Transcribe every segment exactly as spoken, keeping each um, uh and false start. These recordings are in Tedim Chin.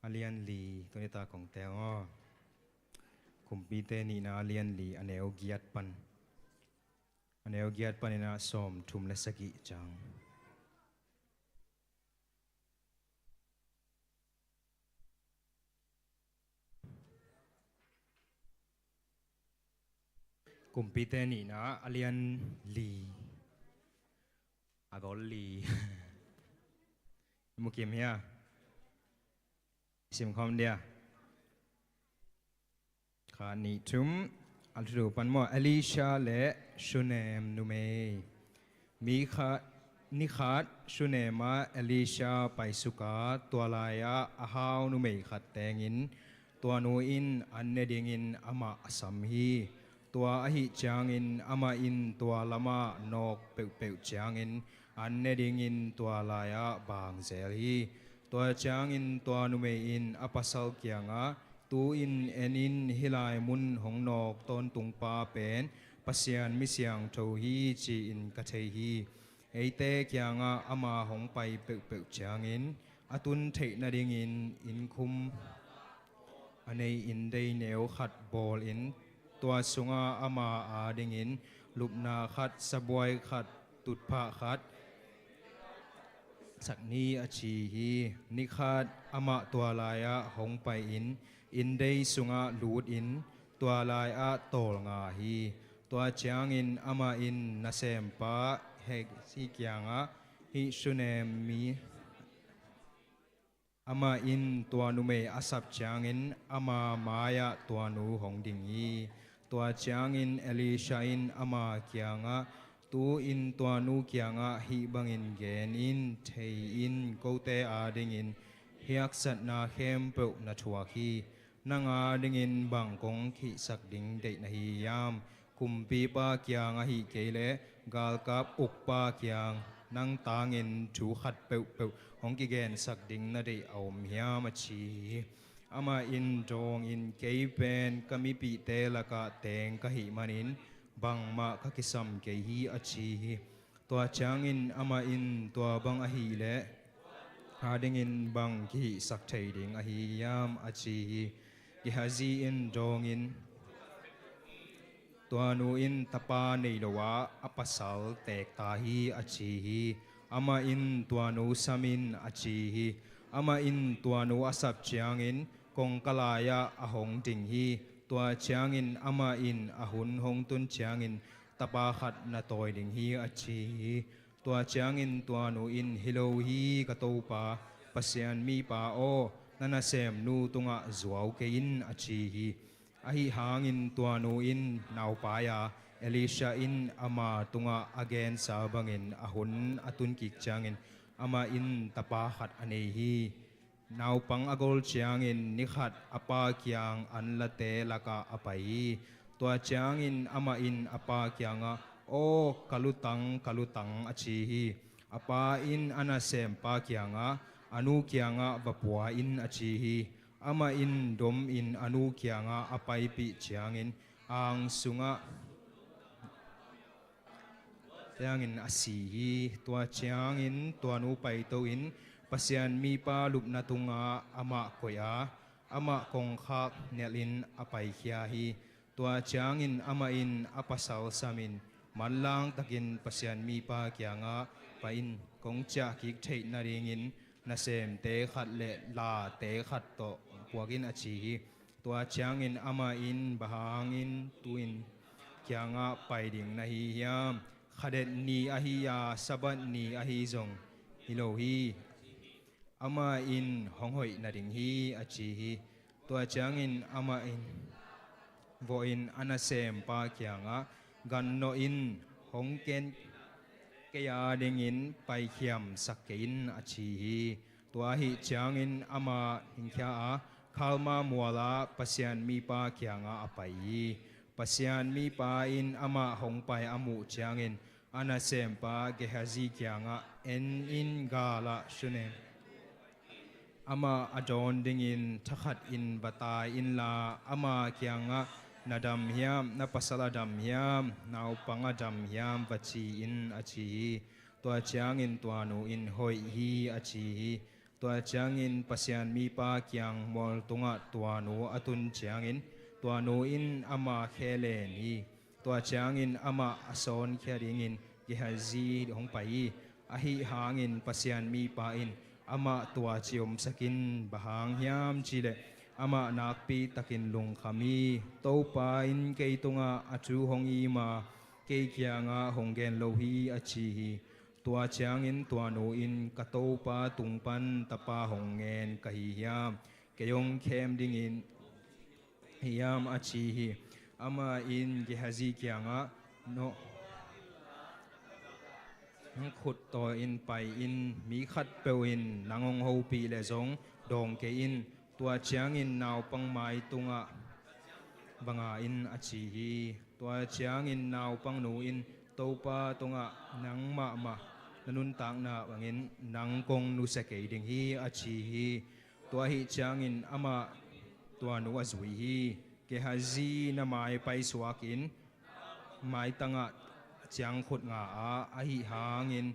Lian li, tuni ta kong teel maw? Kumpite nihna lian li, a neu giat pan, a neu giat panin a sawm thum le sagih ciang. Kumpite nihna a lian li, a gol li. Mukim hia? Simkhawm dia. Khat, nih, thum. A thulu pan maw? Elisha le Shunem numei. Mi khat, ni khat Shunem ah Elisha paisuk a, tua lai-ah a hau numei khat tengin, tua nu in an ne dingin amah a sam hi. Tua ahih ciangin amah in tua lamah nawk peuhpeuh ciangin an ne dingin tua lai-ah bang zel hi. Tua ciangin tua numei in a pasal kiangah, tu-in en in, hih lai mun hong nawk tawntungpa pen Pasian mi siangtho hi, ci-in ka thei hi. Eite kiangah ama hong pai peuhpeuh ciangin a tun theih nadingin innkhum a nei inndei neu khat bawlin, tua sungah ama adingin lupna khat, sabuai khat, tutphah khat sak ni, a ci hi. Ni khat amah tua lai-ah hong pai-in inndei sungah lutin tua lai-ah tawlnga hi. Tua ciangin amah in nasempa Gehazi kiangah, hih Shunem mi, amah in tua numei a sap ciangin ama mai-ah tua nu hong ding hi. Tua ciangin Elisha in ama kiangah, tu-in tua nu kiangah hih bangin gen in, thei in, kote adingin hiaksatna khempeuh na thuak hi. Nang adingin bang kong khihsak ding deih na hi hiam? Kumpipa kiang ahih kei leh galkap ukpa kiang nang tangin thu khat peuhpeuh hong kigensak ding na deih a om hiam? a ci hi. Amah in dawngin, kei pen ka mipihte lakah teng ka hih manin bangmah ka kisam kei hi, a ci hi. Tua ciangin amah in, tua bang ahih leh adingin bang kihihsak thei ding ahi hiam? a ci hi. Gehazi in dawngin, tua nu in tapa nei lo a, a pasal teek ta hi, a ci hi. Amah in tua nu sam in, a ci hi. Amah in tua nu a sap ciangin kongka lai-ah a hong ding hi. Tua ciangin amah in a hun hong tun ciangin tapa khat na tawi ding hi, a ci hi. Tua ciangin tua nu in, hi lo hi, ka topa Pasian mipa aw, na nasemnu tungah zuau kei in, a ci hi. Ahi hangin tua nu in naupai a, Elisha in ama tungah a gensa bangin a hun a tun kik ciangin amah in tapa khat a nei hi. Naupang a gol ciangin ni khat a pa kiang an late lakah a pai hi. Tua ciangin amah in a pa kiangah, aw, ka lutang, ka lutang, a ci hi. A pa in a nasempa kiangah, a nu kiangah va pua in, a ci hi. Amah in domin a nu kiangah a paipih ciangin ang sungah ciangin a si hi. Tua ciangin tua nu paito in Pasian mipa lupna tungah amah koih a, amah kongkhak nelhin a paikhia hi. Tua ciangin amah in a pasal samin, manlang takin Pasian mipa kiangah pai in, kong ciahkik theih nadingin nasemte khat le late khat tawh puak in, a ci hi. Tua ciangin amah in, bang hangin tu-in kiangah pai ding na hi hiam? Khadet ni ahi a, Sabbath ni ahi zong hi lo hi. Amah in, hong hoih na ding hi, a ci hi. Tua ciangin amah in vawhin a nasempa kiangah, gannawh in, hong ken kei adingin paikhiamsak kei in, a ci hi. Tua ahih ciangin amah hingkhia a, Khalma mualah Pasian mipa kiangah a pai hi. Pasian mipa in amah hong pai a muh ciangin a nasempa Gehazi kiangah, en in, galah Shunem, amah a dawn dingin thakhatin va tai inla, ama kiangah, na dam hiam, na pasal a dam hiam, naupang a dam hiam, va ci in, a ci hi. Tua ciangin tua nu in, hoih hi, a ci hi. Tua ciangin Pasian mipa kiang mual tungah tua nu a tun ciangin tua nu in amah khe len hi. Tua ciangin amah a sawnkhia dingin Gehazi hong pai hi. Ahi hangin Pasian mipa in amah tua ci omsak in, bang hang hiam cihleh amah nakpi takin lungkham hi. Topa in kei tungah a thu hong ima kei kiangah hong gen lo hi, a ci hi. Tua ciangin tua nu in, ka topa tung pan tapa hong ngen ka hi hiam? Kei hong khem dingin hiam, a ci hi. Amah in Gehazi kiangah, no nang khut tawi in pai in, mi khatpeuh in nang hong hopih leh zong dawng kei in. Tua ciangin naupang mai tungah va nga in, a ci hi. Tua ciangin naupang nu in, Topa tungah nang mahmah na nuntakna bangin nang kong nusia kei ding hi, a ci hi. Tua ahi ciangin amah tua nu a zui hi. Gehazi na mai paisuak in, maitangah ciangkhut nga a, ahi hangin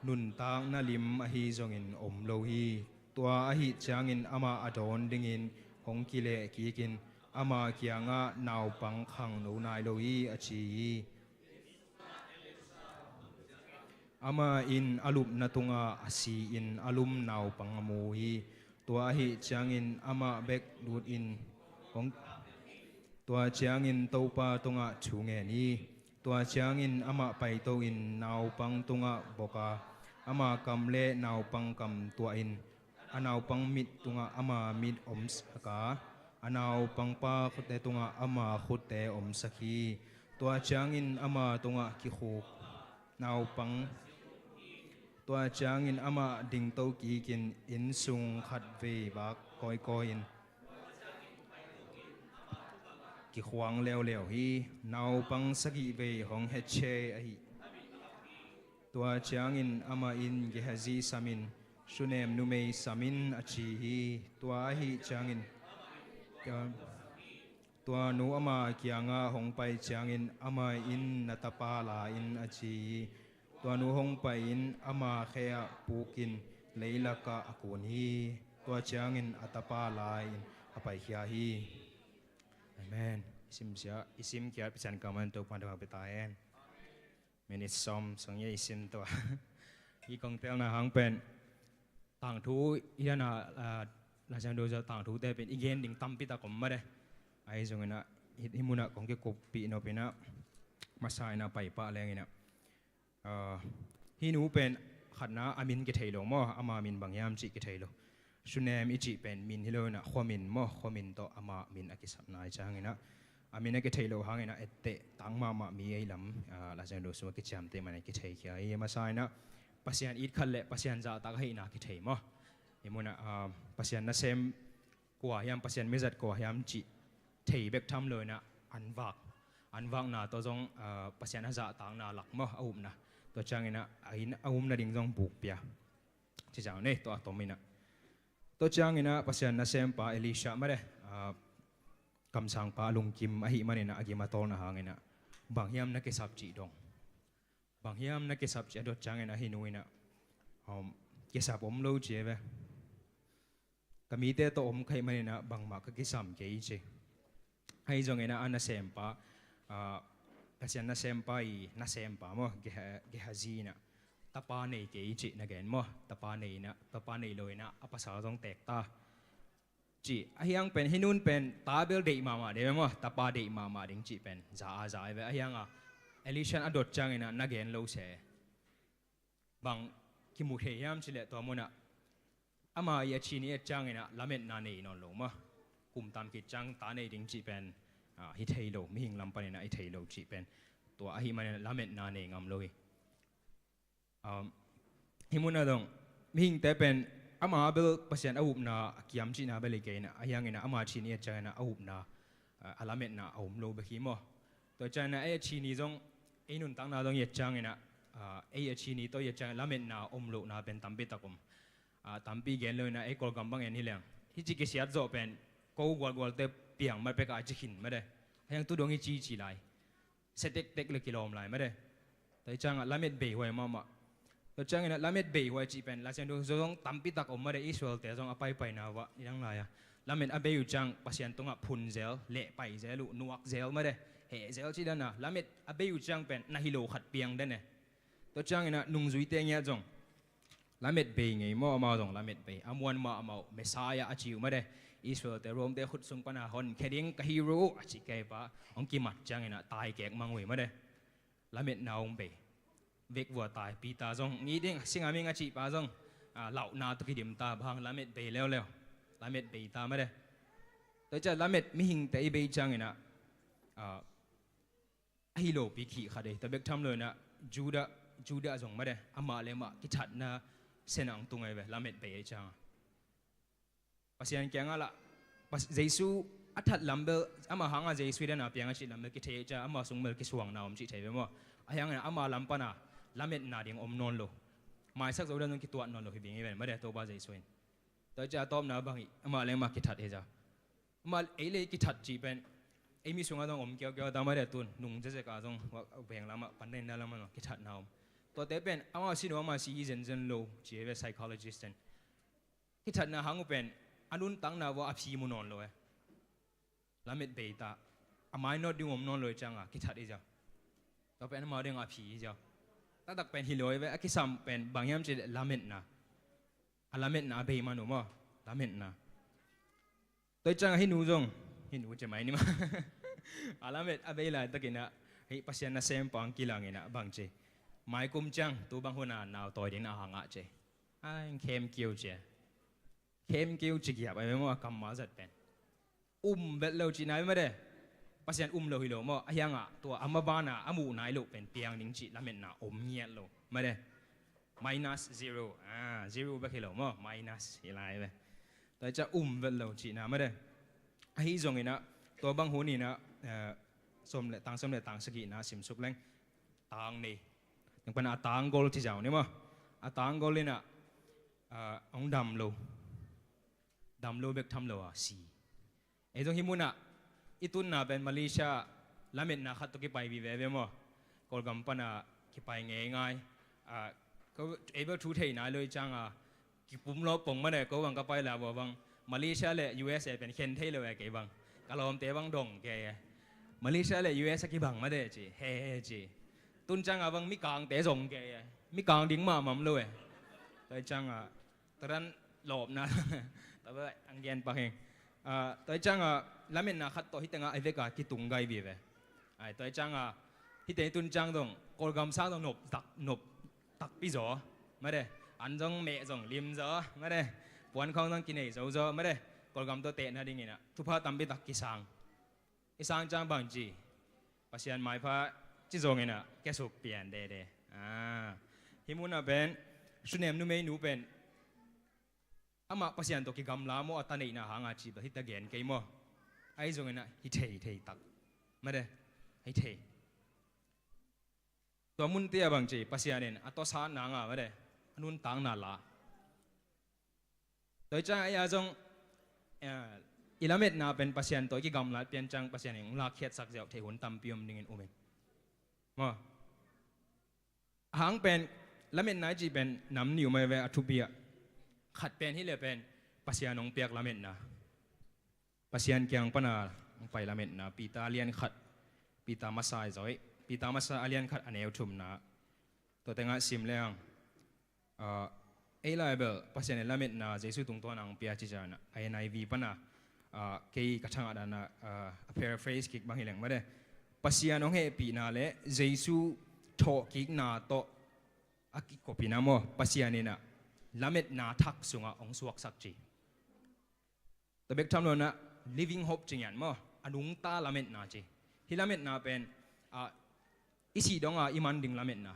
nuntakna lim ahi zongin om lo hi. Tua ahi ciangin amah a dawn dingin hong kileh kikin ama kiangah, naupang khangno nai lo hi, a ci hi. Amah in a lupna tungah a si-in a lum naupang a mu hi. Tua ahi ciangin amah bek lut in hong, tua ciangin Topa tungah thu ngen hi. Tua ciangin amah paito in naupang tungah bok a, ama kam le naupang kam tuah in, a naupang mit tungah ama mit omsak a, a naupang pa khutte tungah ama khutte omsak hi. Tua ciangin ama tungah kikhuk naupang, tua ciangin amah dingto kikin inn sung khatvei vak kawikawi in kikhuang leuleu hi. Naupang sagih vei hong hece ahi. Tua ciangin amah in Gehazi samin, sunem numei samin, a ci hi. Tua ahi ciangin, tua nu ama kiangah hong pai ciangin amah in, na tapa la in, a ci hi. Tua nu hong pai in ama khe ah pukin leilakah a kun hi. Tua ciangin a tapa la in a paikhia hi. Amen. I simsia, i simkhia Pasian kammal Topa'n thupha pia ta hen. Minit sawm sung i sim tua. I kong telna hang pen tangthu i dana, ah, Laisiangtho tangthute pen i gen ding tampi tak om mah de. Ahi zongin ah hih munah kong kikuppih nop in ah, masa in ah paipah leng in ah, ah, hih nu pen khatna a min kithei lo maw, ama min bang hiam cih kithei lo. Sunem i cih pen min hi lo in ah, khuamin maw, khuamin tawh ama min a kisap nai ciangin ah, a min a kithei lo hangin ah etteh tak mahmah mi ei lam, ah, Laisiangtho sungah kiciamteh man a kithei khia hi. Masa in ah Pasian it khat le Pasian zahtak ahihna kithei maw. Hih munah, ah, Pasian nasem kua hiam, Pasian mizat kua hiam cih thei bek tham lo in ah, an vak, an vakna tawh zong, ah, Pasian a zahtakna lak maw, a upna. Tua ciangin ah a inn a um nading zong bukpia. Ci zang nei, tua a tom in ah. Tua ciangin ah Pasian nasempa Elisha mah de, ah, kamsangpa a lungkim ahih manin ah a gim a tawlna hangin ah, bang hiam na kisap cih dong. Bang hiam na kisap cih a dot ciangin ah hih nu in ah, um, kisap om lo ci e ve. Ka mite tawh om ka hih manin ah bangmah ka kisam kei ci. Ahi zongin ah a nasempa, ah, Pasian nasempa i nasempa maw, Geha-, Gehazi in ah tapa nei kei cih na gen maw, tapa nei in ah, tapa nei lo in ah a pasal zong teek ta. Cih, a hiang pen, hih nun pen, ta bel deih mahmah ding maw, tapa deih mahmah ding cih pen, za a za e ve, a hiang a, Elisha in a dot ciangin ah, na gen lo se. Bang, kimu thei hiam cih leh tua munah. Ama i a ci ni et ciangin ah, lametna nei nawn lo maw. Kum tam khit ciang, ta nei ding cih pen, ah, hi thei lo, mihing lam panin ah, hi thei lo cih pen. Tua ahih manin ah, lametna nei ngam lo hi. Um, hih munah dong, mihingte pen, ama bel Pasian a upna, a kiam cihna bel hi kei in ah, a hiangin ah, ama ci ni et ciangin ah, a upna, a, a lametna, a um lo bek hi maw. Tua ciangin ah, ei a ci ni zong, ei nuntakna zong i et ciangin ah, a, ei a ci ni tawh i et ciangin lametna, om lohna pen tampi tak om. A, tampi gen lo in ah, ei Kawlgam bang en hi leng. Hih ci kisiat zawh pen, ko gualgualte piang mat pek a ci khin mah de. A hiang tu dong hi ci ci lai. Sia tektek le kilawm lai mah de. Tua hi ciangah lamet bei huai mahmah. Tua ciangin ah lamet bei huai cih pen Lai Siangtho zong tampi tak om mah de, Israel-te zong a paipaina uah i dang lai-a lamet a bei uh ciang Pasian tungah phun zel, lehpai zel uh, nuak zel mah de, heh zel cih dan a, lamet a bei uh ciang pen na hi lo khat piang den e. Tua ciangin ah nungzuite ngiat zong lamet bei ngei maw, amau zong lamet bei. A muan mah amau Messiah a ci uh mah de. Israel-te Rome-te khut sung pana honkhia ding ka hi uh a ci kei pa hong kimat ciangin ah taikek mang uh hi mah de. Lametna hong bei. Vekvua tai. Peter zong ngi ding singaming a cih pa zong, ah, lauhna tawh kidim ta, bang hang, lamet bei leuleu. Lamet bei ta mah de. Tua ciah lamet mihingte i bei ciangin ah, ah, a hi lopi khih khat ei. Tua bek tham lo in ah Judah, Judah zong mah de, amah le amah kithatna sen ah hong tung ei ve, lamet bei ei ciangah. Pasian kiangah lah, Pas-, Jesu a that lam bel, amah hangah Jesu i dan a piang a cih lam bel kithei ei ciah, amah sung bel kisuangna om cih thei ve maw? Ahi hangin ah ama lam pana lametna ding om nawn lo. Maisak zo dan zong kituat nawn lo hi ding hi ven mah de, Topa Jesu in. Tua ciah a tawpna bang hi, amah le amah kithat hi ciah. Amah ei le ei kithat cih pen ei mi sungah zong om kiaukiau ta mah de, tun nung zezek a zong veng lamah, pandai na lamah zong kithatna om. Tuate pen amah sin uh amah si hi zenzen lo ci hi ve psychologist ten. Kithatna hang uh pen a nuntakna uah a phi mu nawn lo e. Lamet bei ta. A mainawt ding om nawn lo i ciangah kithat i ciah. Tua pen amau dingah a phi i ciah. Taktak pen hi lo i ve, a kisam pen bang hiam cih leh lametna. A lametna a bei man uh maw? Lametna. Tua i ciangah hih nu zong, hih nu ci mai ni maw? A lamet a bei laitakin ah hih Pasian nasem pang kilangin ah bang ci. Maikum ciang tu bang hun a nau tawi ding a hang ah ci. Ai, khem kiu ci. Khem kiu ci giap ai ve maw, a kammal zat pen. Um vet lo cihna hi mah de. Pasian um lo hi lo maw, a hiangah tua a maban a a muh nai loh pen piang ding cih lametna om ngiat lo mah de. Minus zero, ah, zero bek hi lo maw, minus hi lai ve. Tua ciah um vet lo cihna mah de. Ahi zongin ah tua bang hun in ah, eh, sawm le tang, sawm le tang sagihna simsuk leng. Tang nei. Teng pan a tanggol ci zau ni maw? A tanggol in ah, ah, hong dam lo. Dam lo bek tham lo a si. Ei zong hih munah i tunna pen Malaysia lametna khat tawh kipai vive ve maw? Kawlgam pana kipai ngeingai. Ah, ko ei bel thu thei nai lo i cianga kipum lo pong mah de, ko bang ka pai la bua bang Malaysia le U S A pen khen thei lo e kei bang. Ka lawmte bang dong kei e. Malaysia le U S A kibang mah de ci, he he ci. Tun cianga bang Mikangte zong kei e. Mikang ding mahmah lo e. Tua cianga tua dan lawpna. Tua bang ang gen pak heng. Ah, tua cianga lametna khat tawh hih tengah a veka kitung gai vive. Ai, tua cianga hih teng tun ciang dong Kawlgam sang dong nop tak, nop takpi zaw mah de. An zong meh zong lim zaw mah de. Puan khawng zong kinei zo zaw mah de. Kawlgam tawh tehna dingin ah thupha tampi tak kisang. I sang ciang bang ci. Pasian maipha ci zongin ah kiasuk pian dede. Ah. Hih munah pen Sunem numeinu pen amah Pasian tawh kigamla maw, a ta neihna hanga ci bel hih ta gen kei maw? Ahi zongin ah hi thei, hi thei tak mah de. Hi thei. Tua munte a bang ci, Pasian in a tawsatna nga mah de, a nuntakna la. Tua i ciang ei a zong, eh, i lametna pen Pasian tawh i kigamlat pian ciang Pasian in hong lakkhiatsak ziau thei hun tampi om dingin um in. Maw? A hang pen lametna i cih pen nam nih uh mah ve a thupi ah. Khat pen hi le pen Pasian hong piak lametna. Pasian kiang pana hong pai lametna, Peter a lian khat, Peter masa i zawi, Peter masa a lian khat a neu thumna. Tua tengah sim leng, ah, ei lai bel Pasian in lametna Jesu tungtawn a hong pia ci ciangin ah, N I V pana, ah, kei ka thangah dana, ah, a paraphrase kik bang hi leng mah de. Pasian hong hehpihna le Jesu thawhkikna tawh a kikopina maw, Pasian in ah lametna thak sungah hong suaksak ci. Tua bek tham lo in ah living hope ci ngian maw, a nungta lametna ci. Hih lametna pen, ah, i sih donga i man ding lametna.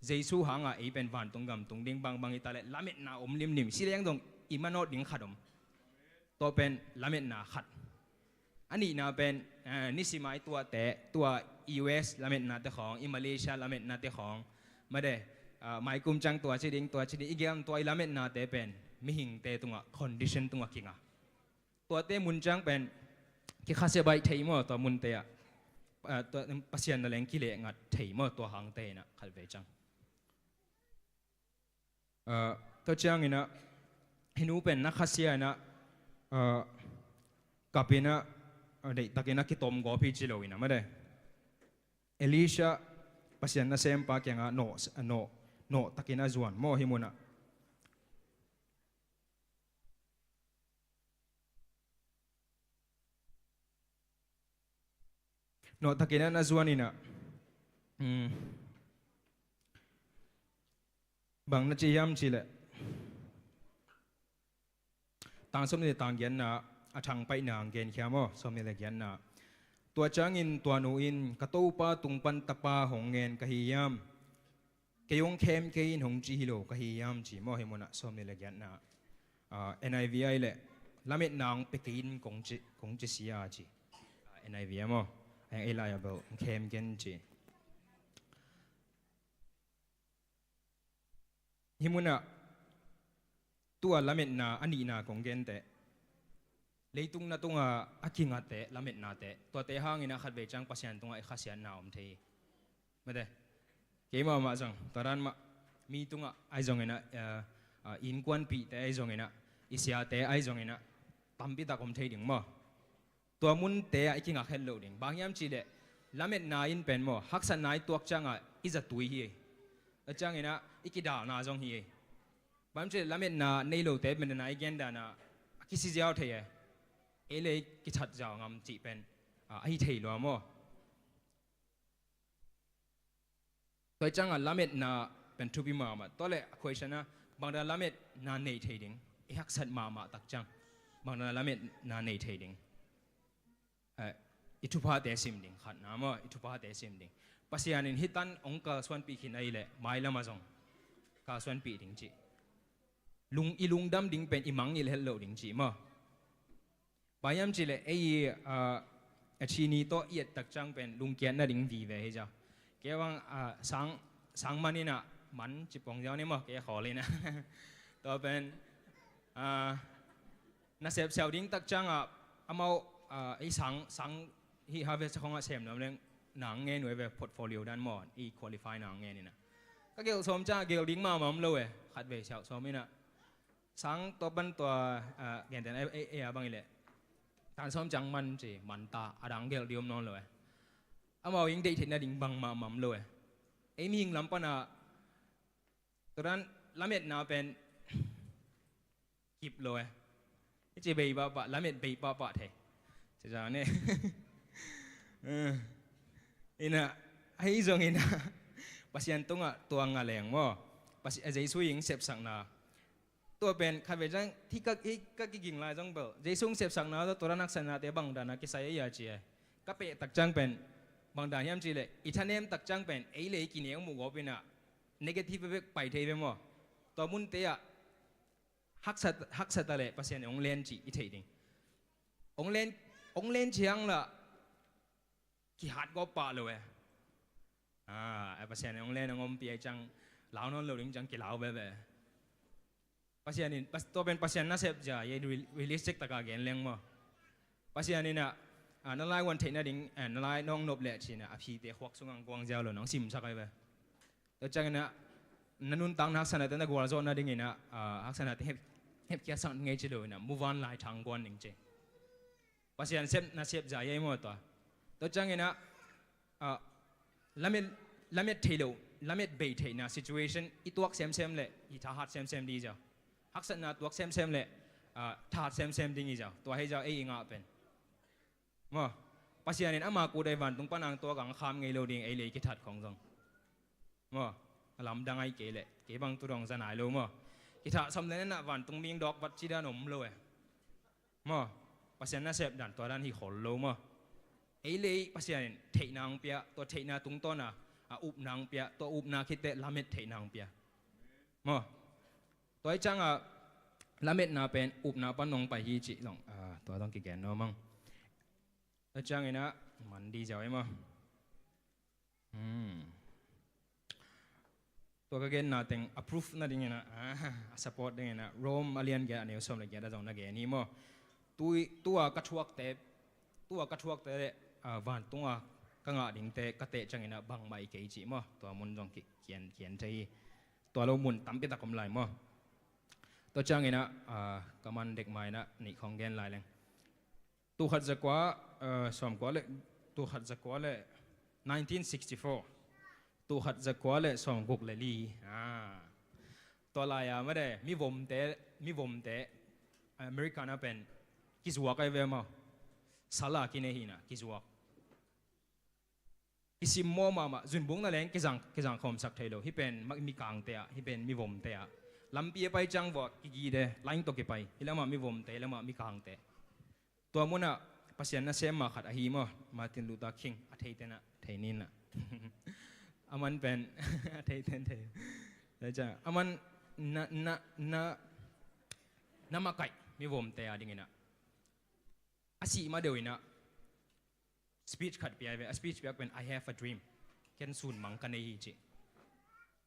Jesu hanga ei pen vantung gam tung ding bangbang hi ta le lametna om limlim. Si leng dong i manawt ding khat om. Tua pen lametna khat. A nihna pen, eh, nisima i tuahte, tua i U S lametnate khawng, i Malaysia lametnate khawng. Mah de, ah, maikum ciang tua ci ding, tua ci ding, i gel tua i lametnate pen mihingte tungah, condition tungah kinga. Tuate mun ciang pen kikhase baih thei maw, tua munte ah. Ah, tua Pasian na leng kilehngat thei maw, tua hangte in ah khatvei ciang. Tua ciangin ah hih nu pen na khasia in ah, kap in ah, deihtakin a kitom gawp hi ci lo in ah, mate. Elisha, Pasian nasempa kiangah nawh, nawh, nawhtakin a zuan maw hih munah. Nawhtakin a na zuan in ah, bang na ci hiam cih leh, tang sawmnih le tang giatna, a thangpaihna ang genkhia maw, sawmnih le giatna. Tua ciangin tua nu in, "Ka Topa tung pan tapa hong ngen ka hi hiam? Kei hong khem kei in hong ci hi lo ka hi hiam?" ci maw, hih munah sawmnih le giatna. N I V ah leh, "Lametna hong pia kei in kong ci, kong ci sia," ci. N I V ah maw, a ei lai ah bel, "Hong khem ken," ci. Hih munah tua lametna a nihna kong genteh, leitung na tungah a kingateh lametnateh, tuate hangin a khatvei ciang Pasian tungah i khasiatna om thei hi. Mate, kei mahmah zong tua dan mah, mi tungah ahi zongin ah, innkuanpihte ahi zongin ah, i siate ahi zongin ah, tampitak om thei ding maw. Tua munte ah i kingak het loh ding. Bang hiam cih leh, lametna in pen maw, haksatna i tuak ciangah i zatui hi. Tua ciangin ah i kidalna zong hi. Bang hiam cih leh lametna nei lote pen na i gendan ah a kisi ziau thei e. Ei le ei kithat ziau ngam cih pen ahi thei lua maw. Tua ciangah lametna pen thupi mahmah. Tua leh a question ah, bangdan lametna nei thei ding? I haksat mahmah tak ciang bangdan lametna nei thei ding? I thuphate sim ding, khatna maw, i thuphate sim ding. Pasian in hih tan hong kalsuanpih khin ahih leh mailam ah zong kalsuanpih ding cih. Lung, i lungdam ding pen i mangngilh het loh ding cih maw. Bang hiam cih leh ei, a, a chini tawh i et tak ciang pen lungkiat nading vive hi zaw. Kei bang, a, sang, sang man in ah, man ci pong ziau ni maw, kei khawl in ah. Tua pen, a, nasep siau ding tak ciangah amau, a, ei sang, sang hih harvest khong ah sem nuam leng nang ngen uh e ve, portfolio dan maw, i qualify nang ngen in ah. Ka gelh sawm ciangah gelh ding mahmah om lo e, khatvei siau sawm in ah. Sang tua pan tua, a, gentehna ei, ei, ei a bang i leh, tan sawm ciang man ci, man ta, a dang gelh ding om nawn lo e. Amau in deih theih nading bang mahmah om lo e. Ei mihing lam pan ah tua dan lametna pen kip lo e. I ci bei pahpah, lamet bei pahpah thei. Ci zang ne. In ah, ahi zongin ah, Pasian tungah tua nga leng maw, Pasi-, a, Jesu in sepsakna. Tua pen khatvei ciang, hih ka, hih ka kiging lai zong bel, Jesu sepsakna tawh tua dan haksatnate bangdan a kisai a ia ci e. Ka pehtak ciang pen bangdan hiam cih leh, i thanemtak ciang pen ei le ei kineu muh gawp in ah, negative bek pai thei ve maw. Tua munte ah haksa, haksa ta leh Pasian in hong len cih i theih ding. Hong len, hong len ciang lah kihat gawp pah lo e. A, a Pasian in hong len hong ompih ahih ciang lau nawn lo ding ciang kilau veve. Pasian in, pas-, tua pen Pasian nasep zia, ye re-, realistic taka gen leng maw. Pasian in ah, a, na lai wan theih nading, a, na lai nong nop leh ci-in ah, a phite khuak sungah hong kuang ziau lo, nong simsak ahi ve. Tua ciangin ah, na nuntakna haksatnate na gualzawh nadingin ah, a, haksatnate hep, hepkhiatsak ngei ci lo in ah, muvanlai thang guan ding ci. Pasian sep, nasep zia ei maw tua. Tua ciangin ah, a, lamet, lamet theih loh, lamet bei theihna situation i tuak semsem leh, i thahat semsem ding i zia. Haksatna tuak semsem leh, a, thahat semsem ding i zia. Tua hi zia ei i ngah pen. Maw, Pasian in ama kut ei vantung pan ang tuak ang kham ngei lo ding, ei le ei kithat khong zong. Maw, a lamdang ahi kei leh, kei bang tu dong za nai lo maw. Kithat sawm leh na vantung ming dawk vat ci dan om lo e. Maw, Pasian nasep dan tua dan hi khol lo maw. Ei le ei Pasian in theihna hong pia, tua theihna tungtawn a, a upna hong pia, tua upna khit teh lamet theihna hong pia. Maw, tua ahih ciangah lametna pen upna pan hong pai hi cih zong, a, tua zong kigen nuam ing. Tua ciangin ah man ding ziau e maw. Hmm. Tua ka genna teng a proof nadingin ah, a, a support dingin ah, Rome a lian giat a neu sawm le giat ah zong na gen hi maw. Tu, tua ka thuakte, tua ka thuakte, a, vantunga ka ngah dingte ka teh ciangin ah bangmah hi kei cih maw. Tua mun zong ki, kian, kian thei hi. tua lo mun tampi tak om lai maw. Tua ciangin ah, ah, ka man dek ma in ah nih khawng gen lai leng. Tul khat zakua, ah, sawmkua le, tul khat zakua le nineteen sixty-four. Tul khat zakua le sawmguk le li. Ah. Tua lai-a made, mivomte, mivomte, American ah pen kizuak ai ve maw. Sal a kinei hi in ah kizuak. Kisim maw mahmah, zunbung na leng kizang, kizang khawmsak thei lo. Hih pen ma-, mikangte ah, hih pen mivomte ah. Lampi a pai ciang vua kigide, line tawh kipai. Hih lamah mivomte, hih lamah mikangte. Tua munah Pasian nasem ma khat ahi maw, Martin Luther King, a theiten ah, thei ni in ah. A man pen, a theiten thei. Tua ciang, a man na, na, na, na makaih, mivomte a dingin ah. A sih ma deuh in ah speech khat pia ve, a speech piak pen, "I have a dream." Ken sunmang ka nei hi ci.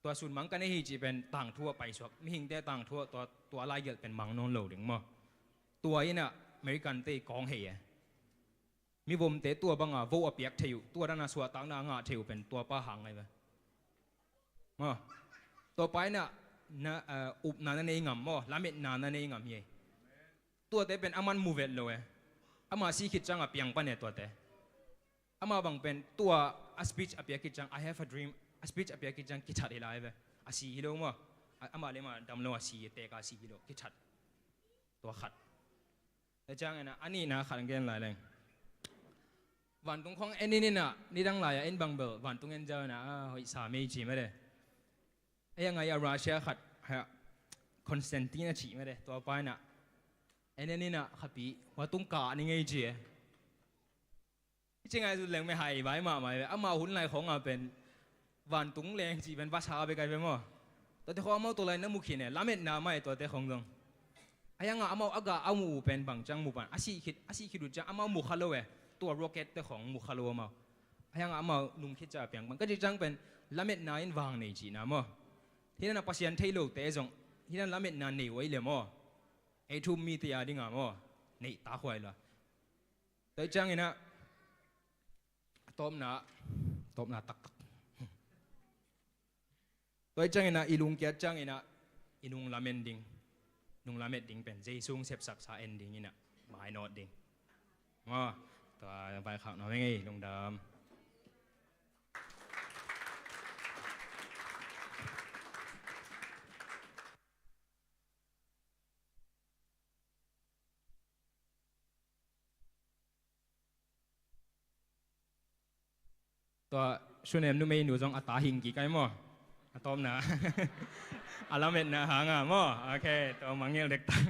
Tua sunmang ka nei hi ci pen tangthu ah paisuak. Mihingte tangthu ah tua, tua laigelh pen mang nawn lo ding maw. Tua in ah American te kawng hei e. Mivomte tua banga vote a piak thei uh, tua dana suahtakna a ngah thei uh pen tua pa hang ai ve. Maw. Tua pa in ah na, eh, upna na nei ngam maw, lametna na nei ngam hi. Tuate pen a man mu vet lo e. Ama si khit ciang a piang pan e tuate. Ama bang pen tua a speech a piak khit ciang, "I have a dream," a speech a piak khit ciang kithat hi lai ve. A si hi lo maw. A, ama le ama dam lo, a si, tek a si hi lo, kithat. Tua khat. Tua ciangin ah, a nihna khat gen lai leng. Vantung khawng en in in ah, nidang lai-a en bang bel vantung en ziau in ah, ah, hoih sa mei ci mede. Ei a ngai a Russia khat, ha, Constantine a cih mede, tua pa in ah, en en in ah, khapi, hua tung kah ni ngei ci e. Hih ci ngai zut leng me hai vai mahmah e. Amau hun lai khawng a pen vantung leng cih pen vasa bek ai ve maw. Tuate khawng amau tua lai na mu khin e, lametna mah e tuate khawng zong. Ahi hangah amau a gah a mu uh pen bang ciang mu pan, a sih khit, a sih khit uh ciang amau mu kha lo e. Tua rocket te khawng mu kha lo amau. Ahi hangah amau nung khit ciang a piang pan. Ka cih ciang pen lametna in vang nei cihna maw. Hih dan a Pasian thei lote zong hih dan lametna nei uh ei le maw. Ei thu um mite a dinga maw. Neih tak huai lo. Tua ciangin ah, a tawpna, tawpna taktak. Tua ciangin ah, i lungkiat ciangin ah, i nung lamen ding. Nung lamet ding pen Jesu hong sepsaksa en ding in ah, mainawt ding. Maw, tua vaikhak nuam ing ei, lungdam. Tua Sunem numeinu zong a ta hing kik ai maw. A tawpna. A lametna hanga maw. Ok, tua mangngilh dektak.